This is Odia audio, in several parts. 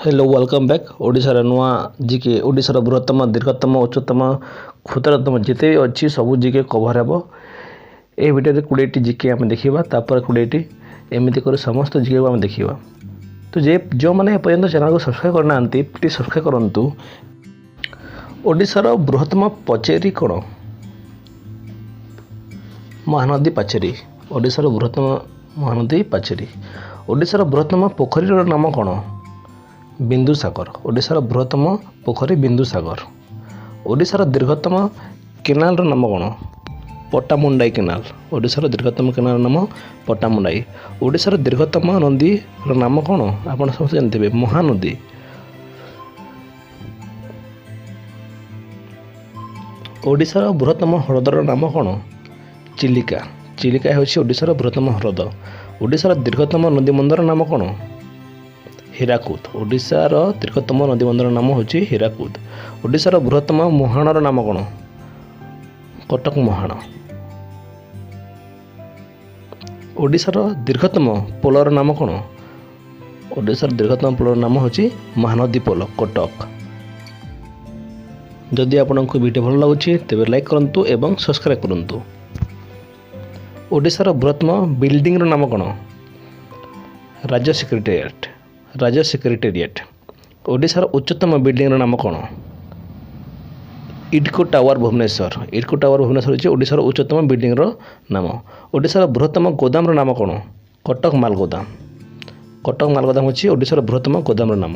Hello, welcome back. ଓଡ଼ିଶାର ନୂଆ ଜିକେ, ଓଡ଼ିଶାର ବୃହତ୍ତମ, ଦୀର୍ଘତମ, ଉଚ୍ଚତମ, କ୍ଷୁଦ୍ରତମ ଯେତେ ବି ଅଛି, ସବୁ ଜିକେ କଭର୍ ହେବ ଏହି ଭିଡ଼ିଓରେ। 20ଟି ଜିକେ ଆମେ ଦେଖିବା, ତାପରେ 20ଟି, ଏମିତି କରି ସମସ୍ତ ଜିକେକୁ ଆମେ ଦେଖିବା। ତ ଯେ ଯେଉଁମାନେ ଏପର୍ଯ୍ୟନ୍ତ ଚ୍ୟାନେଲକୁ ସବସ୍କ୍ରାଇବ୍ କରିନାହାନ୍ତି, ପ୍ଲିଜ୍ ସବସ୍କ୍ରାଇବ୍ କରନ୍ତୁ। ଓଡ଼ିଶାର ବୃହତ୍ତମ ପାଚେରୀ କ'ଣ? ମହାନଦୀ ପାଚେରୀ। ଓଡ଼ିଶାର ବୃହତ୍ତମ ମହାନଦୀ ପାଚେରୀ। ଓଡ଼ିଶାର ବୃହତ୍ତମ ପୋଖରୀର ନାମ କ'ଣ? ବିନ୍ଦୁସାଗର। ଓଡ଼ିଶାର ବୃହତ୍ତମ ପୋଖରୀ ବିନ୍ଦୁସାଗର। ଓଡ଼ିଶାର ଦୀର୍ଘତମ କେନାଲର ନାମ କ'ଣ? ପଟ୍ଟାମୁଣ୍ଡାଇ କେନାଲ। ଓଡ଼ିଶାର ଦୀର୍ଘତମ କେନାଲର ନାମ ପଟ୍ଟାମୁଣ୍ଡାଇ। ଓଡ଼ିଶାର ଦୀର୍ଘତମ ନଦୀର ନାମ କ'ଣ? ଆପଣ ସମସ୍ତେ ଜାଣିଥିବେ, ମହାନଦୀ। ଓଡ଼ିଶାର ବୃହତ୍ତମ ହ୍ରଦର ନାମ କ'ଣ? ଚିଲିକା। ଚିଲିକା ହେଉଛି ଓଡ଼ିଶାର ବୃହତ୍ତମ ହ୍ରଦ। ଓଡ଼ିଶାର ଦୀର୍ଘତମ ନଦୀବନ୍ଧର ନାମ କ'ଣ? ହୀରାକୁଦ। ଓଡ଼ିଶାର ଦୀର୍ଘତମ ନଦୀବନ୍ଧର ନାମ ହେଉଛି ହୀରାକୁଦ। ଓଡ଼ିଶାର ବୃହତ୍ତମ ମୁହାଣର ନାମ କ'ଣ? କଟକ ମୁହାଣ। ଓଡ଼ିଶାର ଦୀର୍ଘତମ ପୋଲର ନାମ କ'ଣ? ଓଡ଼ିଶାର ଦୀର୍ଘତମ ପୋଲର ନାମ ହେଉଛି ମହାନଦୀ ପୋଲ, କଟକ। ଯଦି ଆପଣଙ୍କୁ ଭିଡ଼ିଓ ଭଲ ଲାଗୁଛି, ତେବେ ଲାଇକ୍ କରନ୍ତୁ ଏବଂ ସବସ୍କ୍ରାଇବ୍ କରନ୍ତୁ। ଓଡ଼ିଶାର ବୃହତ୍ତମ ବିଲ୍ଡିଂର ନାମ କ'ଣ? ରାଜ୍ୟ ସେକ୍ରେଟେରିଏଟ୍। ରାଜ୍ୟ ସେକ୍ରେଟେରିଏଟ୍। ଓଡ଼ିଶାର ଉଚ୍ଚତମ ବିଲ୍ଡିଂର ନାମ କ'ଣ? IDCO tower, Bhubaneswar. IDCO tower, Bhubaneswar ହେଉଛି ଓଡ଼ିଶାର ଉଚ୍ଚତମ ବିଲ୍ଡିଂର ନାମ। ଓଡ଼ିଶାର ବୃହତ୍ତମ ଗୋଦାମର ନାମ କ'ଣ? କଟକ ମାଲଗୋଦାମ। କଟକ ମାଲଗୋଦାମ ହେଉଛି ଓଡ଼ିଶାର ବୃହତ୍ତମ ଗୋଦାମର ନାମ।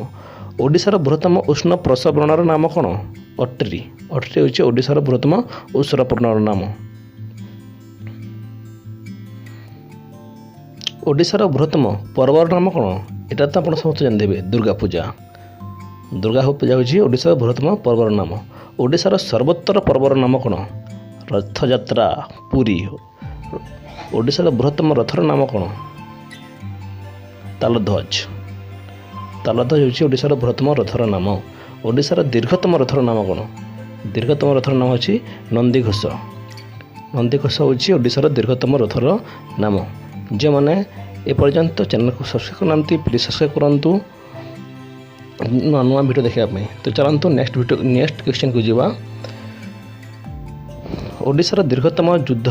ଓଡ଼ିଶାର ବୃହତ୍ତମ ଉଷ୍ଣ ପ୍ରସବଣର ନାମ କ'ଣ? ଅଟ୍ରି। ଅଟ୍ରି ହେଉଛି ଓଡ଼ିଶାର ବୃହତ୍ତମ ଉଷ୍ଣ ନାମ। ଓଡ଼ିଶାର ବୃହତ୍ତମ ପର୍ବର ନାମ କ'ଣ? ଏଇଟା ତ ଆପଣ ସମସ୍ତେ ଜାଣିଥିବେ, ଦୁର୍ଗା ପୂଜା। ଦୁର୍ଗା ପୂଜା ହେଉଛି ଓଡ଼ିଶାର ବୃହତ୍ତମ ପର୍ବର ନାମ। ଓଡ଼ିଶାର ସର୍ବୋତ୍ତର ପର୍ବର ନାମ କ'ଣ? ରଥଯାତ୍ରା, ପୁରୀ। ଓଡ଼ିଶାର ବୃହତ୍ତମ ରଥର ନାମ କ'ଣ? ତାଳଧ୍ୱଜ। ତାଳଧ୍ୱଜ ହେଉଛି ଓଡ଼ିଶାର ବୃହତ୍ତମ ରଥର ନାମ। ଓଡ଼ିଶାର ଦୀର୍ଘତମ ରଥର ନାମ କ'ଣ? ଦୀର୍ଘତମ ରଥର ନାମ ହେଉଛି ନନ୍ଦିଘୋଷ। ନନ୍ଦିଘୋଷ ହେଉଛି ଓଡ଼ିଶାର ଦୀର୍ଘତମ ରଥର ନାମ। ଯେଉଁମାନେ ଏପର୍ଯ୍ୟନ୍ତ ଚ୍ୟାନେଲକୁ ସବସ୍କ୍ରାଇବ୍ କରିନାହାନ୍ତି, ପ୍ଲିଜ୍ ସବସ୍କ୍ରାଇବ୍ କରନ୍ତୁ ନୂଆ ନୂଆ ଭିଡ଼ିଓ ଦେଖିବା ପାଇଁ। ତ ଚାଲନ୍ତୁ, ନେକ୍ସଟ ଭିଡ଼ିଓ, ନେକ୍ସଟ କ୍ୱେଶ୍ଚନକୁ ଯିବା। ଓଡ଼ିଶାର ଦୀର୍ଘତମ ଯୁଦ୍ଧ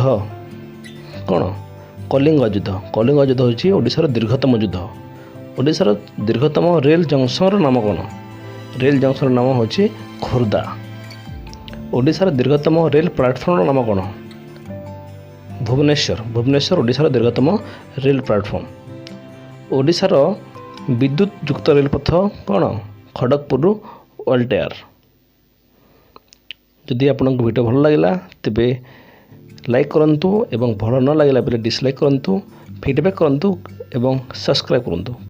କ'ଣ? କଳିଙ୍ଗ ଯୁଦ୍ଧ। କଳିଙ୍ଗ ଯୁଦ୍ଧ ହେଉଛି ଓଡ଼ିଶାର ଦୀର୍ଘତମ ଯୁଦ୍ଧ। ଓଡ଼ିଶାର ଦୀର୍ଘତମ ରେଲ୍ ଜଙ୍କସନର ନାମ କ'ଣ? ରେଲ୍ ଜଙ୍କସନର ନାମ ହେଉଛି ଖୋର୍ଦ୍ଧା। ଓଡ଼ିଶାର ଦୀର୍ଘତମ ରେଲ୍ ପ୍ଲାଟଫର୍ମର ନାମ କ'ଣ? ଭୁବନେଶ୍ୱର। ଭୁବନେଶ୍ୱର ଓଡ଼ିଶାର ଦୀର୍ଘତମ ରେଲ୍ ପ୍ଲାଟଫର୍ମ। ଓଡ଼ିଶାର ବିଦ୍ୟୁତ ଯୁକ୍ତ ରେଳପଥ କ'ଣ? ଖଡ଼ଗପୁରରୁ ୱାଲ୍ଟେୟାର। ଯଦି ଆପଣଙ୍କୁ ଭିଡ଼ିଓ ଭଲ ଲାଗିଲା, ତେବେ ଲାଇକ୍ କରନ୍ତୁ ଏବଂ ଭଲ ନ ଲାଗିଲା ବେଲେ ଡିସଲାଇକ୍ କରନ୍ତୁ, ଫିଡ଼ବ୍ୟାକ୍ କରନ୍ତୁ ଏବଂ ସବସ୍କ୍ରାଇବ୍ କରନ୍ତୁ।